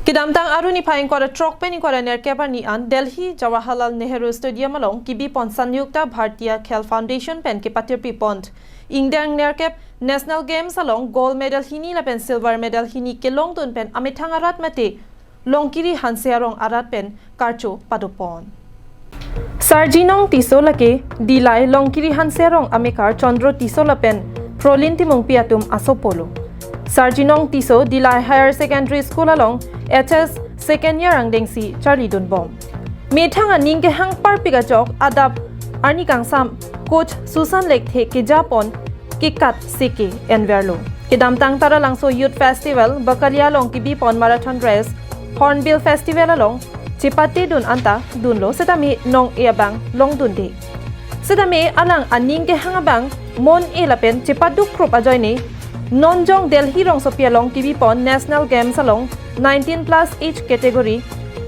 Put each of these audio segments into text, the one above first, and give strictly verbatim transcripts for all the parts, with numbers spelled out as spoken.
Kedamtang Aru niphai ingkoi ra throk pen ingkoi ra nerkep arni an Delhi Jawaharlal Nehru Stadium along kebi pon Sanyukta Bharatiya Khel Foundation pen kepatirpi pon ingdeng nerkep National Games along gold medal hini lapen silver medal hini kelongdun pen amethang arat mate Longkiri Hanse arong arat pen karcho padopon. Sarjinong Tisso lake Dillai Longkiri Hanse arong amekar Chandra Tisso lapen Prolin Timungpi atum asopo lo. Sarjinong Tisso Dillai Higher Secondary School along H S second year angdengsi charlidunbom. Methang aning kehang parpik ajok adap arni kangsam coach Susan Lekthe kejapon kekat seke enverlo. Kedamtang Taralangso Youth Festival, Bakalia along kebi pon marathon race, Hornbill Festival along chepatedun anta dunlo setame nong-e abang longdunde. Setame alang aning kehang abang mon-e lapen chepaduk krup ajoine non jong Delhi rongsopi along kebi pon National Games along nineteen plus age category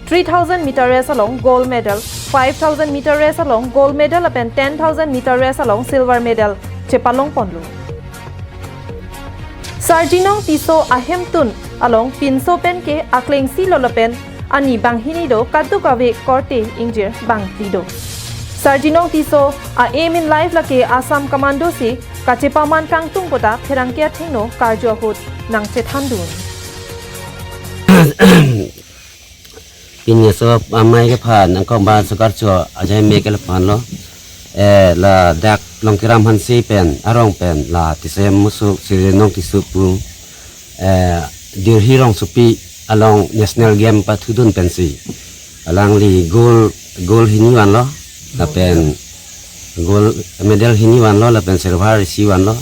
three thousand meter race along gold medal, five thousand meter race along gold medal lapen ten thousand meter race along silver medal chepalong ponlo. Sarjinong Tisso ahemtun along pinso pen ke akleng si lo lapen ani banghini do, kaduk ave korte ingjir bangphli do. Sarjinong Tisso a aim in life lake Assam Commando si kachepaman kangtung puta pherangke athengno karju ahut nangchethandun. Pini so amei kephan angkong ba so karcho ajai me ke lapan lo. Eh, ladak Longkiram Hanse pen arong pen la Tisem Musuk Sarjinong Tisso pu, eh, Delhi rongsopi along National Game pathudun pensi alangli gold, gold hini vanlo, lapen gold medal hini vanlo, lapen silver isi vanlo.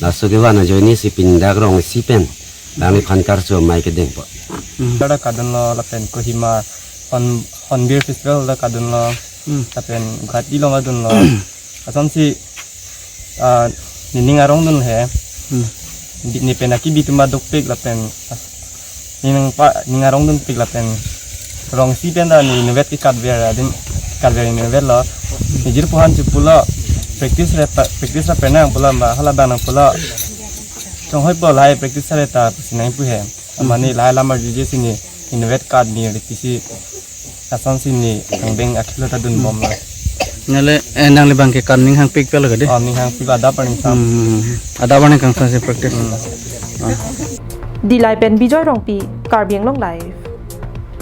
Laso kevan ajoine si pini dak rong isi pen alangliphan karcho amei kedengpo. Dak kadunlo lapen Kohima Horn-, Hornbill Festival dak kadunlo. Hmm. Lapen Guwahati along adunlo. Asonsi, ah, nening arongdun he. Hmm. Di, ne pen akebi atum adokpik lapen, ah, nening pa, ning arongdunpik lapen rong isi pen ta ne inutvet kekatver adim, kekatver inutvet lo. Nejirpo aphan si pulo practice re pa, practice ra penang pulo ba hala bang nang pulo. Chonghoi pulo lahai practice sare ta pusi nangpu he. Amat ne lahai lamar juje si ne inutvet kat ne riti si asonsi ne angdeng akhilo ta dunbom lo. Nale, eh, nangli bang ke kan ning hangpik pelo kade? Oh, ning hangpik adap arni sam. Hmm. Adap arni kangsam si practice. Hmm. Ah. Dillai pen Bijoy Rongpi, Karbi Anglong Live.